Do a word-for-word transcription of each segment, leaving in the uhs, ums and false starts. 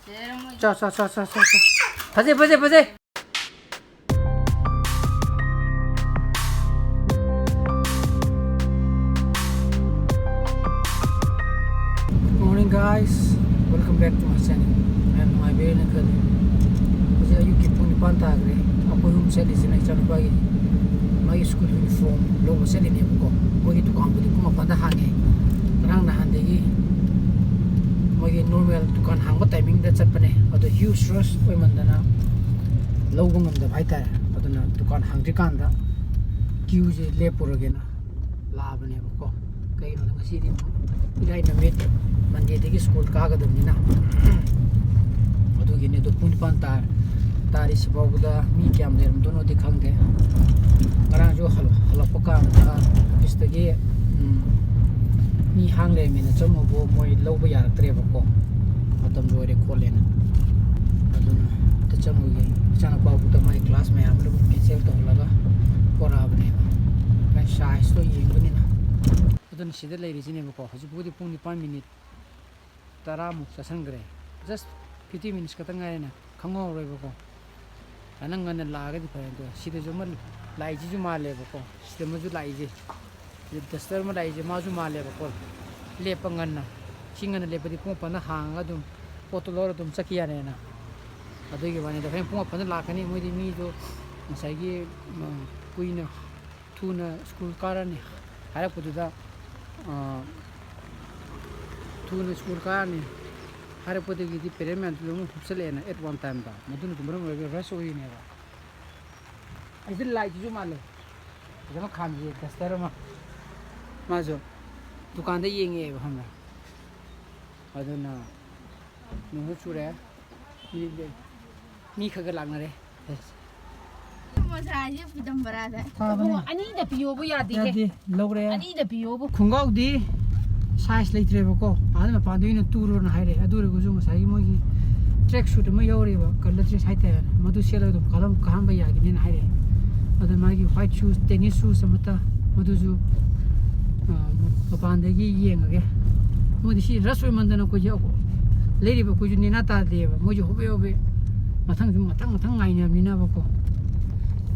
ꯆꯥꯎ, ꯆꯥꯎ, ꯆꯥꯎ, ꯆꯥꯎ, ꯆꯥꯎ, ꯆꯥꯎ꯫ ꯐꯖꯩ, ꯐꯖꯩ, ꯐꯖꯩ꯫ Good morning, guys. Welcome back to my channel. ꯃꯌꯥꯝ ꯅꯨꯡꯉꯥꯏꯕꯤꯔꯦꯅ ꯈꯜꯂꯤ꯫ ꯍꯧꯖꯤꯛ ꯑꯌꯨꯛꯀꯤ ꯄꯨꯡ ꯅꯤꯄꯥꯟ ꯇꯥꯈ꯭ꯔꯦ꯫ ꯑꯩꯈꯣꯏ ꯑꯍꯨꯝ ꯆꯠꯂꯤꯁꯤꯅ ꯏꯆꯥꯅꯨꯄꯥꯒꯤ ꯃꯥꯒꯤ school uniform ꯂꯧꯕ ꯆꯠꯂꯤꯅꯦꯕꯀꯣ꯫ ꯃꯣꯏꯒꯤ ꯗꯨꯀꯥꯟꯕꯨꯗꯤ ꯄꯨꯡ ꯃꯥꯄꯟꯗ ꯍꯥꯡꯉꯦ꯫ ꯉꯔꯥꯡ ꯅꯍꯥꯟꯗꯒꯤ ꯃꯣꯏꯒꯤ normal ꯗꯨꯀꯥꯟ ꯍꯥꯡꯕ timingꯗ ꯆꯠꯄꯅꯦ꯫ ꯑꯗꯣ huge rush ꯑꯣꯏꯃꯟꯗꯅ ꯂꯧꯕ ꯉꯝꯗꯕ ꯍꯥꯏꯇꯥꯔꯦ꯫ ꯑꯗꯨꯅ ꯗꯨꯀꯥꯟ ꯍꯥꯡꯗ꯭ꯔꯤꯀꯥꯟꯗ queueꯁꯦ ꯂꯦꯞꯄꯨꯔꯒꯦꯅ ꯂꯥꯛꯑꯕꯅꯦꯕꯀꯣ꯫ ꯀꯩꯒꯤꯅꯣꯗ ꯉꯁꯤꯗꯤ ꯑꯃꯨꯛ ꯏꯔꯥꯏ ꯅꯨꯃꯤꯠ, Mondayꯗꯒꯤ school ꯀꯥꯒꯗꯕꯅꯤꯅ꯫ ꯑꯗꯨꯒꯤꯅꯦ꯫ ꯑꯗꯣ ꯄꯨꯡ ꯅꯤꯄꯥꯟ ꯇꯥ-, ꯇꯥꯔꯤꯁꯤ ꯐꯥꯎꯕꯗ ꯃꯤ ꯀꯌꯥꯝ ꯂꯩꯔꯝꯗꯣꯏꯅꯣꯗꯤ ꯈꯪꯗꯦ꯫ ꯉꯔꯥꯡꯁꯨ ꯍꯜ-, ꯍꯜꯂꯛꯄ ꯀꯥꯟꯗ officeꯇꯒꯤ, ꯎꯝ, ꯃꯤ ꯍꯥꯡ ꯂꯩꯔꯝꯃꯦꯅ ꯆꯪꯉꯨꯕꯨ ꯃꯣꯏ ꯂꯧꯕ ꯌꯥꯔꯛꯇ꯭ꯔꯦꯕꯀꯣ, ꯃꯇꯝ ꯂꯣꯏꯔꯦ ꯈꯣꯠꯂꯦꯅ꯫ ꯑꯗꯨꯅ ꯑꯝꯇ ꯆꯪꯉꯨꯒꯦ꯫ ꯏꯆꯥꯅꯨꯄꯥꯕꯨꯗ ꯃꯥꯏ class ꯃꯌꯥꯝ ꯂꯣꯏ cancel ꯇꯧꯍꯜꯂꯒ ꯄꯣꯔꯛꯑꯕꯅꯦꯕ, ꯃꯥꯏ sizeꯇꯣ ꯌꯦꯡꯕꯅꯤꯅ꯫ ꯑꯗꯨꯅ ꯁꯤꯗ ꯂꯩꯔꯤꯁꯤꯅꯦꯕꯀꯣ꯫ ꯍꯧꯖꯤꯛꯄꯨꯗꯤ ꯄꯨꯡ ꯅꯤꯄꯥꯟ minute ꯇꯔꯥꯃꯨꯛ ꯆꯠꯁꯟꯈ꯭ꯔꯦ꯫ Just fifteen minutes ꯈꯛꯇ ꯉꯥꯏꯔꯦꯅ, ꯈꯪꯍꯧꯔꯣꯏꯕꯀꯣ꯫ ꯐꯅ ꯉꯟꯅ ꯂꯥꯛꯑꯒꯗꯤ ꯐꯔꯦ꯫ ꯑꯗꯣ ꯁꯤꯗꯁꯨ ꯑꯃ ꯂꯥꯛꯏꯁꯤꯁꯨ ꯃꯥꯜꯂꯦꯕꯀꯣ꯫ ꯁꯤꯗ ꯑꯃꯁꯨ ꯂꯥꯛꯏꯁꯦ, ꯁꯤꯗ duster ꯑꯃ ꯂꯥꯛꯏꯁꯦ, ꯃꯥꯁꯨ ꯃꯥꯜꯂꯦꯕꯀꯣ꯫ ꯂꯦꯞꯄ ꯉꯟꯅ, ꯁꯤ ꯉꯟꯅ ꯂꯦꯞꯄꯗꯤ ꯄꯨꯡ ꯃꯥꯄꯟꯗ ꯍꯥꯡꯉꯒ ꯑꯗꯨꯝ ꯄꯣꯠꯇꯣ ꯂꯧꯔ ꯑꯗꯨꯝ ꯆꯠꯈꯤ ꯌꯥꯔꯦꯅ꯫ ꯑꯗꯨꯒꯤ ꯋꯥꯅꯤꯗ꯫ ꯍꯣꯔꯦꯟ ꯄꯨꯡ ꯃꯥꯄꯟꯗ ꯂꯥꯛꯀꯅꯤ꯫ ꯃꯣꯏꯗꯤ ꯃꯤꯗꯣ ꯉꯁꯥꯏꯒꯤ, ꯎꯝ, ꯀꯨꯏꯅ ꯊꯨꯅ school ꯀꯥꯔꯅꯤ ꯍꯥꯏꯔꯛꯄꯗꯨꯗ, ꯑ, ꯊꯨꯅ school ꯀꯥꯔꯅꯤ ꯍꯥꯏꯔꯛꯄꯗꯒꯤꯗꯤ parent ꯃꯌꯥꯝꯁꯨ ꯂꯣꯏꯅꯃꯛ ꯍꯨꯞꯆꯜꯂꯛꯑꯦꯅ at one timeꯗ꯫ ꯃꯗꯨꯅꯁꯨ ꯃꯔꯝ ꯑꯣꯏꯔꯒ rush ꯑꯣꯏꯔꯤꯅꯦꯕ꯫ ꯑꯩꯁꯦ ꯂꯥꯏꯠꯁꯤꯁꯨ ꯃꯥꯜꯂꯦ꯫ ꯐꯖꯅ ꯈꯥꯝꯖꯤꯌꯦ duster ꯑꯃ꯫ ꯃꯥꯁꯨ ꯗꯨꯀꯥꯟꯗ ꯌꯦꯡꯉꯛꯑꯦꯕ, ꯈꯪꯕ꯭ꯔꯥ? ꯑꯗꯨꯅ ꯅꯣꯡꯁꯨ ꯆꯨꯔꯦ꯫ ꯃꯤ, ꯃꯤ ꯈꯔ ꯈꯔ ꯂꯥꯛꯅꯔꯦ꯫ ꯃꯣꯖꯥꯁꯦ ꯄꯤꯇꯝꯕꯔꯥꯗ꯫ ꯐꯕꯅꯦ꯫ ꯑꯅꯤꯗ ꯄꯤꯌꯣꯕꯨ ꯌꯥꯗꯦꯍꯦ꯫ ꯌꯥꯗꯦ, ꯂꯧꯔꯦ꯫ ꯑꯅꯤꯗ ꯄꯤꯌꯣꯕꯨ꯫ ꯈꯣꯡꯒ꯭ꯔꯥꯎꯗꯤ size ꯂꯩꯇ꯭ꯔꯦꯕꯀꯣ꯫ ꯑꯥꯗ ꯃꯄꯥꯟꯗ ꯑꯣꯏꯅ ꯇꯨꯔꯣꯅ ꯍꯥꯏꯔꯦ꯫ ꯑꯗꯨ ꯑꯣꯏꯔꯒꯁꯨ ꯉꯁꯥꯏꯒꯤ ꯃꯣꯏꯒꯤ track suit ꯑꯃ ꯌꯥꯎꯔꯤꯕ, colour dress ꯍꯥꯏꯇꯥꯔꯦꯅꯦ꯫ ꯃꯗꯨ ꯁꯦꯠꯂꯒ ꯑꯗꯨꯝ ꯀꯥꯔꯝ-, ꯀꯥꯍꯟꯕ ꯌꯥꯒꯅꯤꯅ ꯍꯥꯏꯔꯛꯑꯦ꯫ ꯑꯗ ꯃꯥꯒꯤ white shoes, tennis shoes ꯑꯃꯠꯇ, ꯃꯗꯨꯁꯨ, ꯑ, ꯃꯄꯥꯟꯗꯒꯤ ꯌꯦꯡꯉꯒꯦ꯫ ꯃꯣꯏꯗꯤ ꯁꯤ rush ꯑꯣꯏꯃꯟꯗꯅ ꯑꯩꯈꯣꯏꯁꯦ ꯂꯩꯔꯤꯕ ꯑꯩꯈꯣꯏꯁꯨ ꯅꯦꯅꯥ ꯇꯥꯗꯦꯕ, ꯃꯣꯏꯁꯨ ꯍꯣꯕꯦ ꯍꯣꯕꯦ ꯃꯊꯪꯁꯨ ꯃꯊꯪ ꯃꯊꯪ ꯉꯥꯏꯅꯕꯅꯤꯅꯕꯀꯣ,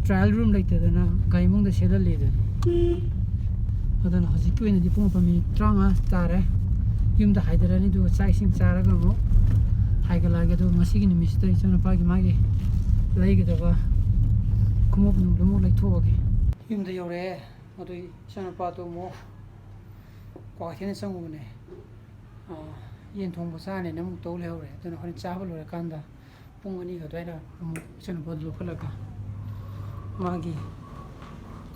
ꯇ꯭ꯔꯥꯏꯌꯦꯜ ꯔꯨꯝ ꯂꯩꯇꯗꯅ ꯒꯥꯔꯤ ꯃꯅꯨꯡꯗ ꯁꯦꯠꯍꯜꯂꯦꯗꯅ꯫ ꯑꯗꯨꯅ ꯍꯧꯖꯤꯛꯀꯤ ꯑꯣꯏꯅꯗꯤ ꯄꯨꯡ ꯃꯥꯄꯟ ꯃꯤꯅꯤꯠ ꯇꯔꯥꯃꯉꯥ ꯇꯥꯔꯦ꯫ ꯌꯨꯝꯗ ꯍꯥꯏꯗꯔꯅꯤ, ꯑꯗꯨꯒ ꯆꯥꯛ ꯏꯁꯤꯡ ꯆꯥꯔꯒ ꯑꯃꯨꯛ ꯍꯥꯏꯒꯠꯂꯛꯑꯒꯦ꯫ ꯑꯗꯨꯒ ꯉꯁꯤꯒꯤ ꯅꯨꯃꯤꯠꯁꯤꯗ ꯏꯆꯥꯅꯨꯄꯥꯒꯤ ꯃꯥꯒꯤ ꯂꯩꯒꯗꯕ ꯈꯣꯡꯎꯞ ꯅꯨꯡꯗꯨ ꯑꯃꯨꯛ ꯂꯩꯊꯣꯛꯑꯒꯦ꯫ ꯌꯨꯝꯗ ꯌꯧꯔꯛꯑꯦ꯫ ꯑꯗꯨ ꯏꯆꯥꯅꯨꯄꯥꯗꯣ ꯑꯃꯨꯛ ꯀ꯭ꯋꯥꯀꯩꯊꯦꯜꯗ ꯆꯪꯉꯨꯕꯅꯦ꯫ ꯑꯥ, ꯌꯦꯟ ꯊꯣꯡꯕ ꯆꯥꯅꯦꯅ ꯑꯃꯨꯛ ꯇꯧ ꯂꯩꯍꯧꯔꯦ꯫ ꯑꯗꯨꯅ ꯍꯣꯔꯦꯟ ꯆꯥꯕ ꯂꯣꯏꯔꯀꯥꯟꯗ ꯄꯨꯡ ꯑꯅꯤ ꯑꯗꯨꯋꯥꯏꯗ ꯑꯃꯨꯛ ꯏꯆꯥꯅꯨꯄꯥꯗꯣ ꯂꯧꯈꯠꯂꯒ ꯃꯥꯒꯤ,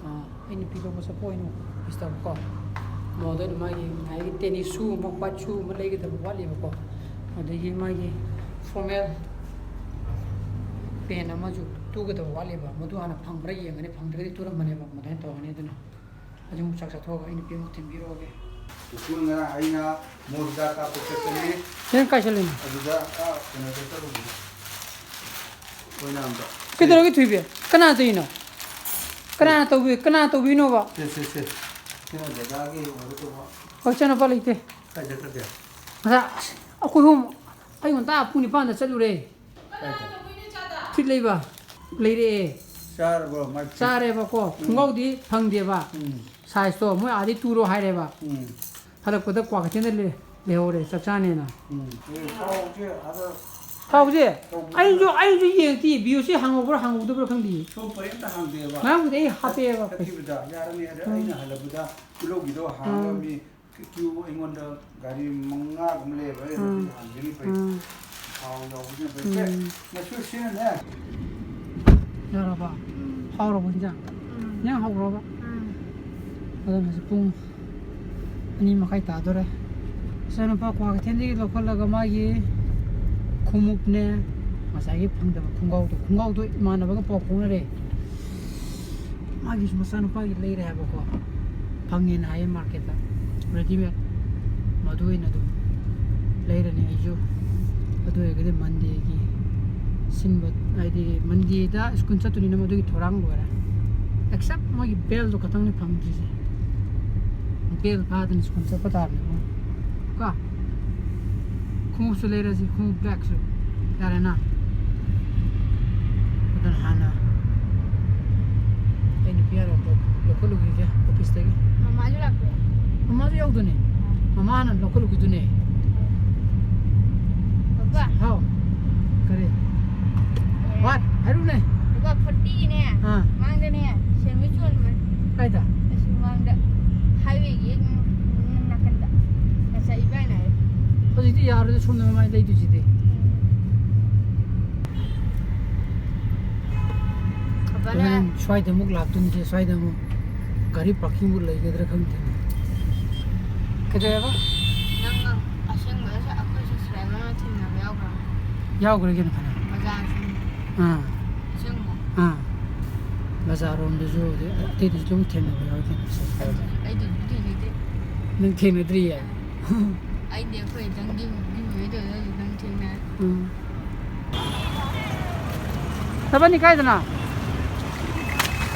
ꯑꯥ, ꯑꯩ ꯅꯨꯄꯤ ꯂꯧꯕ ꯆꯠꯄ ꯑꯣꯏꯅ ꯑꯣꯐꯤꯁ ꯇꯧꯕꯀꯣ꯫ ꯃꯉꯣꯟꯗ ꯑꯩꯅ ꯃꯥꯒꯤ ꯉꯁꯥꯏꯒꯤ ꯇꯦꯅꯤꯁ ꯁꯨ ꯑꯃ, ꯋꯥꯏꯠ ꯁꯨ ꯑꯃ ꯂꯩꯒꯗꯕ ꯋꯥꯠꯂꯤꯕꯀꯣ꯫ ꯑꯗꯒꯤ ꯃꯥꯒꯤ ꯐꯣꯔꯃꯦꯜ ꯄꯦꯟ ꯑꯃꯁꯨ ꯇꯨꯒꯗꯕ ꯋꯥꯠꯂꯤꯕ꯫ ꯃꯗꯨ ꯍꯥꯟꯅ ꯐꯪꯕ꯭ꯔꯥ ꯌꯦꯡꯒꯅꯤ, ꯐꯪꯗ꯭ꯔꯒꯗꯤ ꯇꯨꯔꯝꯕꯅꯦꯕ꯫ ꯑꯗꯨꯃꯥꯏꯅ ꯇꯧꯔꯅꯤ꯫ ꯑꯗꯨꯅ ꯍꯧꯖꯤꯛ ꯑꯃꯨꯛ ꯆꯥꯛ ꯆꯥꯊꯣꯛꯑꯒ ꯑꯩ ꯅꯨꯄꯤ ꯑꯃꯨꯛ ꯊꯤꯟꯕꯤꯔꯨꯔꯒꯦ꯫ ꯁ꯭ꯀꯨꯜ ꯉꯔꯥꯡ ꯑꯩꯅ ꯃꯣꯏ ꯍꯤꯗꯥꯛ ꯀꯥꯞꯄ ꯆꯠꯄꯅꯤ꯫ ꯅꯪ ꯀꯥꯏ ꯆꯠꯂꯨꯏꯅꯣ? ꯑꯗꯨꯗ, ꯑꯥ, ꯀꯩꯅꯣꯗ ꯆꯠꯂꯨꯕꯅꯤ꯫ ꯑꯣꯏꯅꯥꯝꯗ꯫ ꯀꯩꯗꯧꯔꯒꯦ ꯊꯣꯏꯕꯤ? ꯀꯅꯥ ꯇꯧꯔꯤꯅꯣ? ꯀꯅꯥ ꯇꯧꯕꯤ-, ꯀꯅꯥ ꯇꯧꯕꯤꯅꯣꯕ? ꯁꯦ, ꯁꯦ, ꯁꯦ꯫ ꯁꯤꯅ ꯗꯗꯥꯒꯤ ꯑꯣꯏꯒꯗꯧꯕ꯫ ꯍꯣꯏ, ꯏꯆꯥꯅꯨꯄꯥ ꯂꯩꯇꯦ꯫ ꯀꯥꯏ ꯆꯠꯈ꯭ꯔꯒꯦ? ꯉꯁꯥꯏ ꯑꯁ, ꯑꯩꯈꯣꯏ ꯑꯍꯨꯝ, ꯑꯌꯨꯛ ꯉꯟꯇꯥ ꯄꯨꯡ ꯅꯤꯄꯥꯟꯗ ꯆꯠꯂꯨꯔꯦ꯫ ꯀꯥꯏꯗ? ꯐꯤꯠ ꯂꯩꯕ꯫ ꯂꯩꯔꯛꯑꯦ꯫ ꯆꯥꯔꯕꯣ? ꯃꯥꯏ ꯐꯤꯠ? ꯆꯥꯔꯦꯕꯀꯣ꯫ ꯎꯝ꯫ ꯈꯣꯡꯒ꯭ꯔꯥꯎꯗꯤ ꯐꯪꯗꯦꯕ꯫ ꯎꯝ꯫ ꯁꯥꯏꯖꯇꯣ ꯃꯣꯏ ꯑꯥꯗꯩ ꯇꯨꯔꯣ ꯍꯥꯏꯔꯦꯕ꯫ ꯎꯝ꯫ ꯍꯜꯂꯛꯄꯗ ꯀ꯭ꯋꯥꯀꯩꯊꯦꯜꯗ ꯂꯩ-, ꯂꯩꯍꯧꯔꯦ, ꯆꯥꯛ ꯆꯥꯅꯦꯅ꯫ ꯎꯝ꯫ ꯑꯦ, ꯊꯥꯎꯁꯦ ꯑꯥꯗ ꯊꯥꯎꯁꯦ? ꯇꯧꯕꯗꯨꯅ ꯑꯩꯁꯨ, ꯑꯩꯁꯨ ꯌꯦꯡꯉꯛꯇꯦ, ꯕꯤ ꯑꯣ ꯁꯤ ꯍꯥꯡꯍꯧꯕ꯭ꯔꯥ ꯍꯥꯡꯍꯧꯗꯕ꯭ꯔꯥ ꯈꯪꯗꯦ꯫ ꯁꯣꯝ ꯄꯔꯦꯡꯇ ꯍꯥꯡꯗꯦꯕ꯫ ꯉꯔꯥꯡꯕꯨꯗꯤ ꯑꯩ ꯍꯥꯞꯄꯦꯕ꯫ ꯆꯠꯈꯤꯕꯗ ꯌꯥꯔꯝꯃꯦ꯫ ꯑꯗ ꯎꯝ꯫ ꯑꯩꯅ ꯍꯜꯂꯛꯄꯗ ꯇꯤꯜꯍꯧꯒꯤꯗꯣ ꯍꯥꯡꯉꯒ ꯎꯝ꯫ ꯃꯤ ꯀ꯭ꯌꯨ ꯑꯩꯉꯣꯟꯗ ꯒꯥꯔꯤ ꯃꯉꯥꯒꯨꯝꯕ ꯂꯩꯌꯦꯕ꯫ ꯑꯩ ꯎꯝ꯫ ꯍꯥꯟꯕꯤꯔꯤ ꯐꯩ꯫ ꯎꯝ꯫ ꯊꯥꯎ ꯌꯥꯎꯕꯁꯤꯅ ꯐꯩ꯫ ꯎꯝ꯫ ꯁꯦ, ꯃꯆꯨ ꯁꯤꯅꯅꯦ꯫ ꯌꯥꯔꯕ? ꯎꯝ꯫ ꯍꯥꯎꯔꯕ ꯍꯤꯟꯖꯥꯡ? ꯎꯝ꯫ ꯍꯤꯟꯖꯥꯡ ꯍꯥꯎꯈ꯭ꯔꯕ? ꯎꯝ꯫ ꯑꯗꯨꯅ ꯍꯧꯖꯤꯛ ꯄꯨꯡ ꯑꯅꯤ ꯃꯈꯥꯏ ꯇꯥꯗꯣꯔꯦ꯫ ꯏꯆꯥꯅꯨꯄꯥ ꯀ꯭ꯋꯥꯀꯩꯊꯦꯜꯗꯒꯤ ꯂꯧꯈꯠꯂꯒ ꯃꯥꯒꯤ ꯈꯣꯡꯎꯞꯅꯦ, ꯉꯁꯥꯏꯒꯤ ꯐꯪꯗꯕ ꯈꯣꯡꯒ꯭ꯔꯥꯎꯗꯣ, ꯈꯣꯡꯒ꯭ꯔꯥꯎꯗꯣ ꯏꯃꯥꯟꯅꯕꯒ ꯄꯥꯎ ꯐꯥꯎꯅꯔꯦ꯫ ꯃꯥꯒꯤꯁꯨ ꯃꯆꯥꯅꯨꯄꯥꯒꯤ ꯂꯩꯔꯦ ꯍꯥꯏꯕꯀꯣ, ꯐꯪꯉꯦꯅ ꯍꯥꯏꯌꯦ ꯃꯥꯔꯀꯦꯠꯇ, ꯔꯦꯗꯤꯃꯦꯗ꯫ ꯃꯗꯨ ꯑꯣꯏꯅ ꯑꯗꯨꯝ ꯂꯩꯔꯅꯤ ꯑꯩꯁꯨ꯫ ꯑꯗꯨ ꯑꯣꯏꯔꯒꯗꯤ ꯃꯟꯗꯦꯒꯤ ꯁꯤꯟꯕ, ꯍꯥꯏꯗꯤ ꯃꯟꯗꯦꯗ ꯁ꯭ꯀꯨꯜ ꯆꯠꯇꯣꯏꯅꯤꯅ ꯃꯗꯨꯒꯤ ꯊꯧꯔꯥꯡ ꯂꯣꯏꯔꯦ꯫ ꯑꯦꯛꯁꯦꯞ ꯃꯣꯏꯒꯤ ꯕꯦꯜꯗꯣ ꯈꯛꯇꯪꯅꯤ ꯐꯪꯗ꯭ꯔꯤꯁꯦ꯫ ꯕꯦꯜ ꯐꯥꯗꯅ ꯁ꯭ꯀꯨꯜ ꯆꯠꯄ ꯇꯥꯕꯅꯦ ꯀꯣ꯫ ꯈꯣꯡꯎꯞꯁꯨ ꯂꯩꯔꯁꯤ, ꯈꯣꯡꯎꯞ ꯕꯦꯒꯁꯨ꯫ ꯌꯥꯔꯦꯅ? ꯑꯗꯨꯅ ꯍꯥꯟꯅ ꯑꯩ ꯅꯨꯄꯤ ꯍꯥꯟꯅ ꯂꯧ-, ꯂꯧꯈꯠꯂꯨꯈꯤꯒꯦ ꯑꯣꯐꯤꯁꯇꯒꯤ꯫ ꯃꯃꯥꯁꯨ ꯂꯥꯛꯄ꯭ꯔꯣ? ꯃꯃꯥꯁꯨ ꯌꯥꯎꯗꯣꯏꯅꯦ꯫ ꯑꯣ꯫ ꯃꯃꯥ ꯍꯥꯟꯅ ꯂꯧꯈꯠꯂꯨꯈꯤꯗꯣꯏꯅꯦ꯫ ꯄꯄꯥ꯫ ꯍꯥꯎ꯫ ꯀꯔꯤ? ꯑꯦ꯫ What? ꯍꯥꯏꯔꯨꯅꯦ꯫ ꯂꯨꯄꯥ fortyꯒꯤꯅꯦ꯫ ꯑꯥ꯫ ꯃꯥꯡꯗꯅꯦ ꯁꯦꯟꯃꯩ ꯆꯣꯟꯕꯅꯦ꯫ ꯀꯥꯏꯗ? ꯑꯁꯤ ꯃꯃꯥꯡꯗ꯫ Highwayꯒꯤ ꯍꯦꯛ ꯅꯥꯀꯟꯗ꯫ ꯉꯁꯥꯏ ꯏꯕꯥꯏꯅ ꯍꯥꯏ꯫ ꯍꯧꯖꯤꯛꯇꯤ ꯌꯥꯔꯣꯏꯗ, ꯁꯣꯝꯗ ꯃꯃꯥꯏ ꯂꯩꯗꯣꯏꯁꯤꯗꯤ꯫ ꯎꯝ꯫ ꯍꯣꯔꯦꯟ ꯁ꯭ꯋꯥꯏꯗ ꯑꯃꯨꯛ ꯂꯥꯛꯇꯣꯏꯅꯤꯁꯦ, ꯁ꯭ꯋꯥꯏꯗ ꯑꯃꯨꯛ ꯒꯥꯔꯤ parkingꯕꯨ ꯂꯩꯒꯗ꯭ꯔꯥ ꯈꯪꯗꯦꯅꯦ꯫ ꯀꯩꯗꯧꯋꯦꯕ? ꯅꯪ ꯑꯁꯦꯡꯕꯗꯁꯨ ꯑꯩꯈꯣꯏꯁꯨ ꯁꯨꯃꯥꯏꯅ ꯊꯦꯡꯅꯕ ꯌꯥꯎꯈ꯭ꯔꯕ? ꯌꯥꯎꯈ꯭ꯔꯦ ꯀꯩꯅꯣ ꯐꯅꯌꯥꯝ꯫ ꯕꯖꯥꯔꯁꯨ꯫ ꯑꯥ꯫ ꯑꯁꯦꯡꯕ? ꯑꯥ꯫ ꯕꯖꯥꯔꯔꯣꯝꯗꯁꯨ, ꯑꯗꯩ ꯑꯇꯩꯗꯁꯨ ꯑꯗꯨꯝ ꯊꯦꯡꯅꯕ ꯌꯥꯎꯏ ꯀꯩꯅꯣ꯫ ꯑꯩꯗꯤ, ꯑꯩꯗꯤ ꯑꯗꯨꯝ ꯊꯦꯡꯅꯗꯦ꯫ ꯅꯪ ꯊꯦꯡꯅꯗ꯭ꯔꯤꯌꯦ? ꯑꯩꯗꯤ ꯑꯩꯈꯣꯏ ꯏꯆꯟꯒꯤ ꯃꯤꯑꯣꯏꯗꯨꯗ ꯑꯗꯨꯝ ꯊꯦꯡꯅꯔꯦ꯫ ꯎꯝ꯫ ꯅꯕꯥꯅꯤ ꯀꯥꯏꯗꯅꯣ?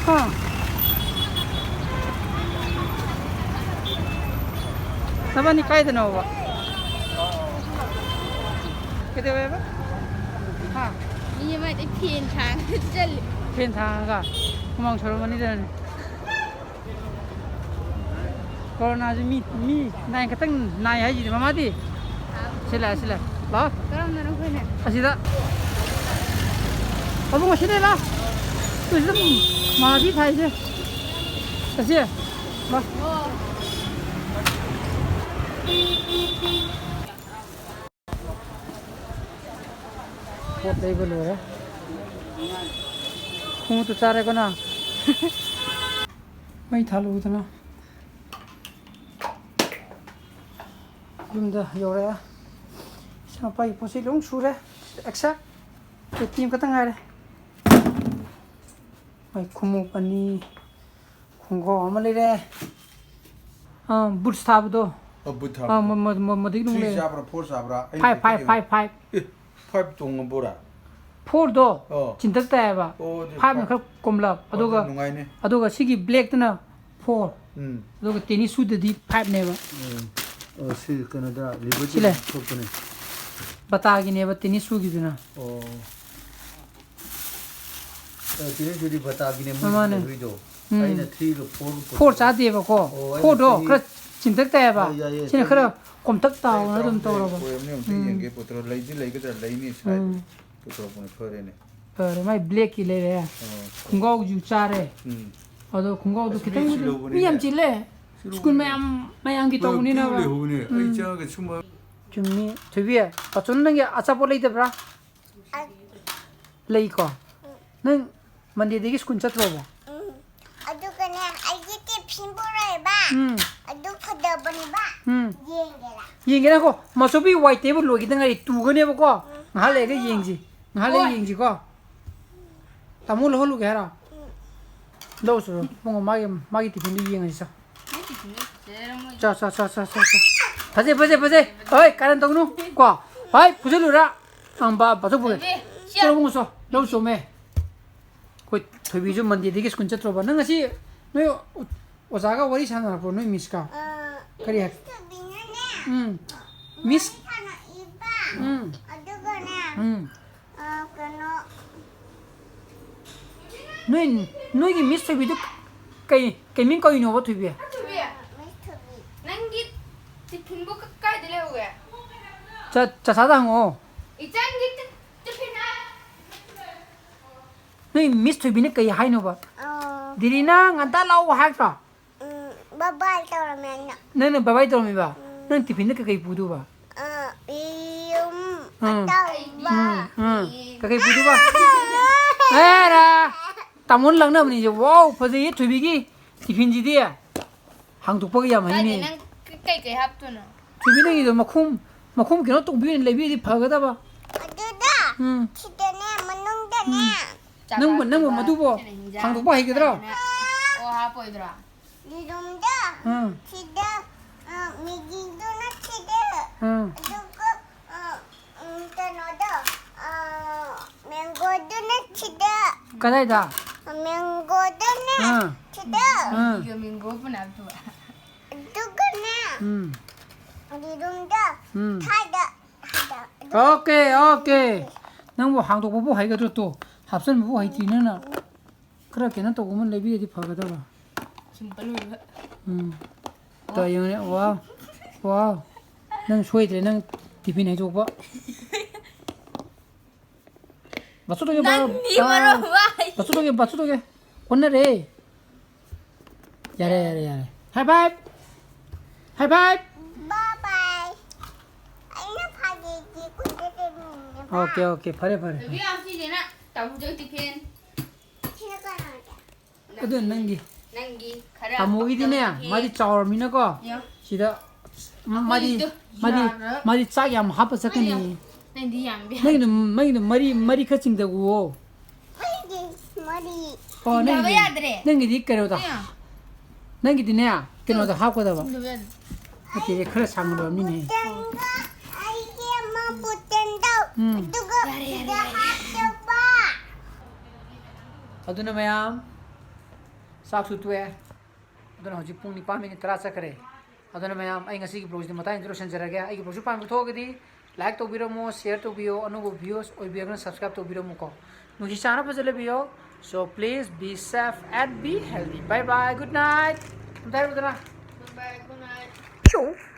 ꯍꯥ? ꯅꯕꯥꯅꯤ ꯀꯥꯏꯗꯅꯣꯕ? ꯀꯩꯗꯧꯋꯦꯕ? ꯍꯥ? ꯃꯤ ꯑꯃꯗꯤ ꯐꯦꯟ ꯊꯥꯡꯉꯒ ꯆꯠꯂꯤ꯫ ꯐꯦꯟ ꯊꯥꯡꯉꯒ ꯍꯨꯃꯥꯡ ꯁꯧꯔꯝꯃꯅꯤꯗꯅꯅꯦ꯫ ꯀꯣꯔꯣꯅꯥꯁꯦ ꯃꯤ, ꯃꯤ nine ꯈꯛꯇꯪ ꯅꯥꯏ ꯍꯥꯏꯁꯤꯗꯤ ꯃꯃꯥꯗꯤ? ꯁꯤ ꯂꯥꯛꯑꯦ, ꯁꯤ ꯂꯥꯛꯑꯦ꯫ ꯂꯥꯛꯑꯣ꯫ ꯀꯔꯝꯕꯅꯣ ꯑꯩꯈꯣꯏꯅ? ꯑꯁꯤꯗ꯫ ꯑꯕꯨꯡ, ꯑꯁꯤꯗ ꯂꯥꯛꯑꯣ꯫ ꯑꯁꯤꯗ ꯃꯥꯗꯤ ꯊꯥꯏꯁꯦ꯫ ꯑꯁꯤ꯫ ꯂꯥꯛꯑꯣ꯫ ꯑꯣ꯫ ꯄꯣꯠ ꯂꯩꯕ ꯂꯣꯏꯔꯦ꯫ ꯈꯣꯡꯎꯞꯇꯨ ꯆꯥꯔꯦꯀꯣ ꯅꯪ? ꯃꯩ ꯊꯥꯜꯂꯨꯗꯅ꯫ ꯌꯨꯝꯗ ꯌꯧꯔꯛꯑꯦ꯫ ꯏꯆꯥꯅꯨꯄꯥꯒꯤ ꯄꯣꯠ ꯆꯩ ꯂꯣꯏ ꯁꯨꯔꯦ꯫ Except ꯄꯦꯇꯤ ꯑꯃꯈꯛꯇꯪ ꯉꯥꯏꯔꯦ꯫ ꯃꯥꯏ ꯈꯣꯡꯎꯞ ꯑꯅꯤ, ꯈꯣꯡꯒ꯭ꯔꯥꯎ ꯑꯃ ꯂꯩꯔꯦ꯫ ꯑꯥ, boots ꯊꯥꯕꯗꯣ꯫ ꯑꯣ, boot ꯑꯥ, ꯊꯥꯕꯗꯣ꯫ ꯃ-, ꯃ-, ꯃ-, ꯃꯗꯨꯒꯤ ꯅꯨꯡ three ꯂꯩꯔꯦ꯫ ꯆꯥꯕ꯭ꯔꯥ, four ꯆꯥꯕ꯭ꯔꯥ? ꯑꯩꯅ five, five, ꯄꯤꯛꯄꯗꯤ five, five꯫ ꯑꯦ, five ꯇꯣꯡꯉꯕꯣꯔꯥ? Fourꯗꯣ ꯑꯣ꯫ ꯆꯤꯟꯊꯛ ꯇꯥꯏꯌꯦꯕ꯫ ꯑꯣ, ꯑꯗꯨ fiveꯅ five꯫ ꯈꯔ ꯀꯣꯝꯂꯞ꯫ ꯑꯣ, ꯑꯗꯨꯒ, ꯑꯗꯨ ꯅꯨꯡꯉꯥꯏꯅꯤ꯫ ꯑꯗꯨꯒ ꯁꯤꯒꯤ blackꯇꯨꯅ four꯫ ꯎꯝ꯫ ꯑꯗꯨꯒ tennis shoeꯗꯗꯤ fiveꯅꯦꯕ꯫ ꯎꯝ꯫ ꯑꯣ, ꯁꯤ ꯀꯩꯅꯣꯗ, ꯁꯤ ꯂꯩ꯫ ꯊꯣꯛꯄꯅꯦ꯫ ꯕꯇꯥꯒꯤꯅꯦꯕ ꯇꯦꯅꯤꯁ ꯁꯨꯒꯤꯗꯨꯅ꯫ ꯑꯣ꯫ ꯑꯦ, ꯇꯦꯅꯤꯁ ꯁꯨꯗꯤ ꯕꯇꯥꯒꯤꯅꯦ ꯃꯥꯅꯦ꯫ ꯃꯣꯏ ꯂꯩꯔꯨꯏꯗꯣ꯫ ꯎꯝ꯫ ꯑꯩꯅ ꯊ꯭ꯔꯤꯒ ꯐꯣꯔꯒ ꯐꯣꯔ ꯆꯥꯗꯦꯕꯀꯣ꯫ ꯑꯣ, ꯑꯩꯅ ꯐꯣꯔꯗꯣ ꯊ꯭ꯔꯤ ꯈꯔ ꯆꯤꯟꯇꯛ ꯇꯥꯏꯌꯦꯕ꯫ ꯍꯣꯏ, ꯌꯥꯏꯌꯦ꯫ ꯁꯤꯅ ꯆꯍꯤ ꯈꯔ ꯀꯣꯝꯇꯛ ꯇꯥꯎꯅ ꯆꯍꯤ ꯑꯗꯨꯝ ꯇꯔꯥꯍꯨꯝꯗꯣꯏ ꯇꯧꯔꯕ꯫ ꯑꯣꯏꯔꯕꯅꯤ, ꯑꯝꯇ ꯎꯝ꯫ ꯌꯦꯡꯒꯦ꯫ ꯄꯨꯊꯣꯔꯛ-, ꯂꯩꯗꯤ ꯂꯩꯒꯗ꯭ꯔꯥ? ꯂꯩꯅꯤ ꯁ꯭ꯋꯥꯏꯗ꯫ ꯎꯝ꯫ ꯄꯨꯊꯣꯔꯛꯄꯅ ꯐꯔꯦꯅꯦ꯫ ꯐꯔꯦ, ꯃꯥꯏ ꯕ꯭ꯂꯦꯛꯀꯤ ꯂꯩꯔꯦ꯫ ꯑꯣ꯫ ꯈꯣꯡꯒ꯭ꯔꯥꯎꯁꯨ ꯆꯥꯔꯦ꯫ ꯎꯝ꯫ ꯑꯗꯣ ꯈꯣꯡꯒ꯭ꯔꯥꯎꯗꯣ ꯑꯁ, ꯃꯤ ꯈꯤꯇꯪ ꯁꯤꯜꯍꯧꯕꯅꯤꯅꯦ꯫ ꯃꯤ ꯌꯥꯝ ꯆꯤꯜꯂꯦ꯫ ꯁ꯭ꯀꯨꯜ ꯃꯌꯥꯝ ꯃꯌꯥꯝꯒꯤ ꯇꯧꯕꯅꯤꯅꯕ꯫ ꯂꯩꯍꯧꯕꯅꯦ꯫ ꯑꯩ ꯎꯝ꯫ ꯆꯪꯉꯒ ꯁꯨꯝꯕ ꯆꯨꯝꯃꯤ꯫ ꯊꯣꯏꯕꯤ, ꯄꯥꯆꯣꯟ ꯅꯪꯒꯤ ꯑꯆꯥꯄꯣꯠ ꯂꯩꯗꯕ꯭ꯔꯥ? ꯂꯩꯀꯣ꯫ ꯅꯪ ꯃꯟꯗꯦꯗꯒꯤ ꯁ꯭ꯀꯨꯜ ꯆꯠꯇ꯭ꯔꯣꯕꯣ? ꯎꯝ꯫ ꯑꯗꯨꯒꯅꯦ, ꯑꯩꯒꯤ ꯇꯤꯐꯤꯟ ꯄꯨꯔꯛꯑꯦꯕ꯫ ꯎꯝ꯫ ꯑꯗꯨ ꯐꯖꯕꯅꯦꯕ꯫ ꯎꯝ꯫ ꯌꯦꯡꯒꯦꯔꯥ? ꯌꯦꯡꯒꯦ ꯉꯥꯏꯈꯣ꯫ ꯃꯥꯆꯧꯕꯤ ꯋꯥꯏ ꯇꯩꯕ ꯂꯣꯏꯈꯤꯗ ꯉꯥꯏꯔꯤ, ꯇꯨꯒꯅꯦꯕꯀꯣ꯫ ꯉꯥꯏꯍꯥꯛ ꯂꯩꯔꯒ ꯌꯦꯡꯁꯤ꯫ ꯉꯥꯏꯍꯥꯛ ꯂꯩꯔꯒ ꯍꯣꯏ꯫ ꯌꯦꯡꯁꯤꯀꯣ꯫ ꯇꯥꯃꯣ ꯂꯧꯍꯜꯂꯨꯒꯦ ꯍꯥꯏꯔꯣ? ꯂꯧꯔꯨꯆꯣ꯫ ꯏꯕꯨꯡꯉꯣ, ꯃꯥꯒꯤ, ꯃꯥꯒꯤ ꯇꯤꯐꯤꯟꯗꯨ ꯌꯦꯡꯉꯁꯤ ꯆꯣ꯫ ꯆꯣ, ꯆꯣ, ꯆꯣ, ꯆꯣ, ꯆꯣ꯫ ꯐꯖꯩ, ꯐꯖꯩ, ꯐꯖꯩ꯫ ꯍꯣꯏ, ꯀꯥꯔꯟ ꯇꯧꯅꯨ꯫ ꯀꯣ꯫ ꯍꯣꯏ, ꯐꯨꯖꯜꯂꯨꯔꯥ꯫ ꯑꯪ, ꯕꯥ-, ꯕꯥꯆꯧ ꯄꯨꯔꯦ꯫ ꯆꯣ, ꯏꯕꯨꯡꯉꯣ, ꯆꯣ꯫ ꯂꯧ ꯆꯣꯝꯃꯦ꯫ ꯑꯩꯈꯣꯏ ꯊꯣꯏꯕꯤꯁꯨ ꯃꯟꯗꯦꯗꯒꯤ ꯁ꯭ꯀꯨꯜ ꯆꯠꯇ꯭ꯔꯣꯕ? ꯅꯪ ꯉꯁꯤ ꯅꯣꯏ ꯑꯣꯖꯥꯒ ꯋꯥꯔꯤ ꯁꯥꯟꯅꯔꯛꯄ꯭ꯔꯣ, ꯅꯣꯏ ꯃꯤꯁꯀ? ꯑ, ꯀꯔꯤ ꯍꯥꯏ-, ꯃꯤꯁꯇꯨꯕꯤꯅꯅꯦ, ꯎꯝ꯫ ꯃꯤꯁ? ꯁꯥꯟꯅꯏꯕ꯫ ꯎꯝ꯫ ꯑꯗꯨꯒꯅꯦ, ꯎꯝ꯫ ꯑ, ꯀꯩꯅꯣ, ꯅꯣꯏ, ꯅꯣꯏꯒꯤ ꯃꯤꯁ ꯊꯣꯏꯕꯤꯗꯨ ꯀꯩ, ꯀꯩ ꯃꯤꯡ ꯀꯧꯔꯤꯅꯣꯕ, ꯊꯣꯏꯕꯤ? ꯊꯣꯏꯕꯤ, ꯃꯤꯁꯇꯨꯕꯤ꯫ ꯅꯪꯒꯤ ꯇꯤꯐꯤꯟꯕꯨ ꯀ-, ꯀꯥꯏꯗ ꯂꯩꯍꯧꯒꯦ? ꯆ-, ꯆꯆꯥꯗ ꯍꯪꯉꯛꯑꯣ꯫ ꯏꯆꯟꯒꯤ ꯇꯤ-, ꯇꯤꯐꯤꯟ ꯍꯥꯏ꯫ ꯅꯣꯏ ꯃꯤꯁ ꯊꯣꯏꯕꯤꯅ ꯀꯩ ꯍꯥꯏꯅꯣꯕ? ꯑ, ꯗꯤꯔꯤꯅ ꯉꯟꯇꯥ ꯂꯥꯛꯑꯣ ꯍꯥꯏꯔꯛꯇ꯭ꯔꯣ? ꯎꯝ, ꯕꯕꯥꯏ ꯇꯧꯔꯝꯃꯦ ꯑꯩꯅ꯫ ꯅꯪꯅ ꯕꯕꯥꯏ ꯇꯧꯔꯝꯃꯤꯕ? ꯅꯪ ꯇꯤꯐꯤꯟꯗ ꯀꯩꯀꯩ ꯄꯨꯗꯨꯕ? ꯑ, ꯌꯦꯔꯨꯝ ꯎꯝ꯫ ꯑꯇꯥꯎꯕ꯫ ꯎꯝ, ꯎꯝ꯫ ꯀꯩꯀꯩ ꯄꯨꯗꯨꯕ? ꯑꯦꯔꯥ! ꯇꯥꯃꯣꯅ ꯂꯪꯅꯕꯅꯤꯁꯦ꯫ ꯋꯥꯎ, ꯐꯖꯩꯌꯦ ꯊꯣꯏꯕꯤꯒꯤ ꯇꯤꯐꯤꯟꯁꯤꯗꯤ꯫ ꯍꯥꯡꯗꯣꯛꯄꯒ ꯌꯥꯝ ꯀꯥꯏꯗꯩ ꯍꯩꯅꯦ꯫ ꯅꯪ ꯀ-, ꯀꯩꯀꯩ ꯍꯥꯞꯇꯣꯏꯅꯣ? ꯊꯣꯏꯕꯤ, ꯅꯪꯒꯤꯗꯣ ꯃꯈꯨꯝ, ꯃꯈꯨꯝ ꯀꯩꯅꯣ ꯇꯧꯕꯤ ꯑꯣꯏꯅ ꯂꯩꯕꯤꯔꯗꯤ ꯐꯒꯗꯕ꯫ ꯑꯗꯨꯗ ꯎꯝ꯫ ꯁꯤꯗꯅꯦ, ꯃꯅꯨꯡꯗꯅꯦ꯫ ꯎꯝ꯫ ꯅꯪꯕꯨ, ꯅꯪꯕꯨ ꯃꯗꯨꯕꯣ ꯍꯥꯡꯗꯣꯛꯄ ꯍꯩꯒꯗ꯭ꯔꯣ? ꯑꯣ, ꯍꯥꯞꯄꯣꯏꯗ꯭ꯔꯣ? ꯌꯦꯔꯨꯝꯗ ꯎꯝ꯫ ꯁꯤꯗ, ꯑ, ꯃꯤꯒꯤꯗꯨꯅ ꯁꯤꯗ꯫ ꯎꯝ꯫ ꯑꯗꯨꯒ, ꯑ, ꯎꯝ, ꯀꯩꯅꯣꯗꯣ, ꯑ, ꯃꯦꯡꯒꯣꯗꯨꯅ ꯁꯤꯗ꯫ ꯀꯗꯥꯏꯗ? ꯃꯦꯡꯒꯣꯗꯨꯅ ꯑꯥ꯫ ꯁꯤꯗ꯫ ꯑꯥ꯫ ꯏꯒ ꯃꯦꯡꯒꯣ ꯄꯨꯟꯅ ꯍꯥꯞꯇꯣꯏꯕ꯫ ꯑꯗꯨꯒꯅꯦ, ꯎꯝ꯫ ꯌꯦꯔꯨꯝꯗ ꯎꯝ꯫ ꯁꯥꯏꯗ, ꯁꯤꯗ꯫ Okay, okay. ꯅꯪꯕꯨ ꯍꯥꯡꯗꯣꯛꯄꯕꯨ ꯍꯩꯒꯗ꯭ꯔꯣ? ꯇꯣ, ꯍꯥꯞꯆꯤꯟꯕꯕꯨ ꯍꯩꯇ꯭ꯔꯤ ꯅꯪꯅ꯫ ꯈꯔ ꯀꯩꯅꯣ ꯇꯧꯕ ꯑꯃ ꯂꯩꯕꯤꯔꯗꯤ ꯐꯒꯗꯕ꯫ ꯁꯤꯝꯄꯜ ꯑꯣꯏꯕ꯫ ꯎꯝ꯫ ꯇꯣ, ꯌꯦꯡꯉꯨꯅꯦ꯫ ꯋꯥꯎ꯫ ꯋꯥꯎ꯫ ꯅꯪ ꯁꯣꯏꯗ꯭ꯔꯦ, ꯅꯪ ꯇꯤꯐꯤꯟ ꯍꯩꯗꯣꯛꯄ꯫ ꯕꯥꯆꯧꯗꯒꯤ ꯕꯥ-, ꯅꯪꯗꯤ ꯕꯥ-, ꯃꯔꯣꯟ ꯑꯃ ꯍꯥꯏ꯫ ꯕꯥꯆꯧꯗꯒꯤ, ꯕꯥꯆꯧꯗꯒꯤ꯫ ꯑꯣꯟꯅꯔꯦ꯫ ꯌꯥꯔꯦ, ꯌꯥꯔꯦ, ꯌꯥꯔꯦ꯫ High five! High five! Bye bye. ꯑꯩꯅ ꯐꯥꯒꯦꯗꯤ ꯀꯨꯏꯗꯦ ꯀꯩꯅꯣꯅꯦ, ꯕꯥ꯫ ꯑꯣꯀꯦ, ꯑꯣꯀꯦ, ꯐꯔꯦ, ꯐꯔꯦ꯫ ꯕꯦꯕꯤ, ꯑꯁꯤꯁꯤꯅ ꯇꯥꯃꯣ ꯆꯧ ꯇꯤꯐꯤꯟ꯫ ꯁꯤꯅ ꯀꯅꯥꯒꯤ? ꯑꯗꯨ ꯅꯪꯒꯤ꯫ ꯅꯪꯒꯤ ꯈꯔ ꯇꯥꯃꯣꯒꯤꯗꯤꯅꯦ, ꯇꯧꯔꯒꯦ꯫ ꯃꯥꯗꯤ ꯆꯥꯎꯔꯃꯤꯅꯀꯣ, ꯌꯦꯡꯉꯣ꯫ ꯁꯤꯗ ꯃꯥꯗꯤ, ꯑꯩꯈꯣꯏꯗꯣ ꯃꯥꯗꯤ, ꯌꯥꯔ-, ꯃꯥꯗꯤ ꯆꯥꯛ ꯌꯥꯝ ꯍꯥꯞꯄ ꯆꯠꯀꯅꯤ꯫ ꯑꯩꯅ ꯅꯪꯗꯤ ꯌꯥꯝꯗꯦ꯫ ꯅꯪꯒꯤꯗꯣ, ꯅꯪꯒꯤꯗꯣ ꯃꯔꯤ, ꯃꯔꯤ ꯈꯔ ꯆꯤꯡꯊꯈꯨꯋꯣ꯫ ꯑꯩꯒꯤ ꯃꯔꯤ꯫ ꯑꯣ, ꯆꯤꯡꯊꯕ ꯅꯪꯒꯤꯗꯤ, ꯌꯥꯗ꯭ꯔꯦ꯫ ꯅꯪꯒꯤꯗꯤ ꯀꯩꯅꯣꯗ, ꯑꯩꯅ꯫ ꯅꯪꯒꯤꯗꯤꯅꯦ, ꯀꯩꯅꯣꯗ ꯍꯥꯞꯀꯗꯕ꯫ ꯆꯤꯡꯊꯕ ꯌꯥꯗ꯭ꯔꯦ꯫ ꯅꯠꯇꯦ, ꯈꯔ ꯁꯥꯡꯅ ꯂꯣꯏꯔꯝꯅꯤꯅꯦ꯫ ꯕꯣꯇꯜꯒ ꯑꯩꯒꯤ ꯑꯃ ꯕꯣꯇꯜꯗꯣ, ꯎꯝ꯫ ꯑꯗꯨꯒ ꯌꯥꯔꯦ, ꯌꯥꯔꯦ, ꯁꯤꯗ ꯌꯥꯔꯦ꯫ ꯍꯥꯞꯆꯕ꯫ ꯑꯗꯨꯅ ꯃꯌꯥꯝ, ꯆꯥꯛꯁꯨ ꯇꯣꯛꯑꯦ꯫ ꯑꯗꯨꯅ ꯍꯧꯖꯤꯛ ꯄꯨꯡ ꯅꯤꯄꯥꯟ ꯃꯤꯅꯤꯠ ꯇꯔꯥ ꯆꯠꯈ꯭ꯔꯦ꯫ ꯑꯗꯨꯅ ꯃꯌꯥꯝ, ꯑꯩ ꯉꯁꯤꯒꯤ vlogꯁꯤꯗꯤ ꯃꯇꯥꯡꯁꯤꯗ ꯂꯣꯏꯁꯤꯟꯖꯔꯒꯦ꯫ ꯑꯩꯒꯤ vlogꯁꯤ ꯄꯥꯝꯕꯤꯕ ꯊꯣꯛꯑꯒꯗꯤ like ꯇꯧꯕꯤꯔꯝꯃꯣ, share ꯇꯧꯕꯤꯌꯣ, ꯑꯅꯧꯕ viewers ꯑꯣꯏꯕꯤꯔꯒꯅ subscribe ꯇꯧꯕꯤꯔꯝꯃꯨꯀꯣ꯫ ꯅꯨꯡꯁꯤ ꯆꯥꯟꯅ ꯐꯖꯅ ꯂꯩꯕꯤꯌꯣ꯫ So please be safe and be healthy. Bye bye, good night. ꯑꯝꯇ ꯍꯥꯏꯔꯨꯗꯅ꯫ Bye bye, good night.